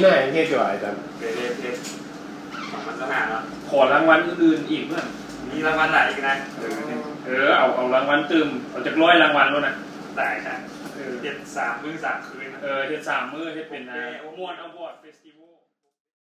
ໜ້າຍັງເຮັດຢູ່ ອາຈານ? ເຮັດ ເຮັດ ເຮັດ ສອງພັນຊາວຫ້າເນາະ. ຂໍລາງວັນອື່ນໆອີກເພື່ອນ. ມີລາງວັນຫຼາຍອີກນະ. ເອີ ເອີ ເອົາ ເອົາລາງວັນຕື່ມ ເອົາຈັກຮ້ອຍລາງວັນໂລດນະ. ຫຼາຍນະ. ເອີ ເຮັດສາມມື້ສາມຄືນນະ. ເອີ ເຮັດສາມມື້ ເຮັດເປັນ ໂອເຄ ອ່າ ໂອເຄ ມ່ວນອະວອດເຟສຕິວອລ.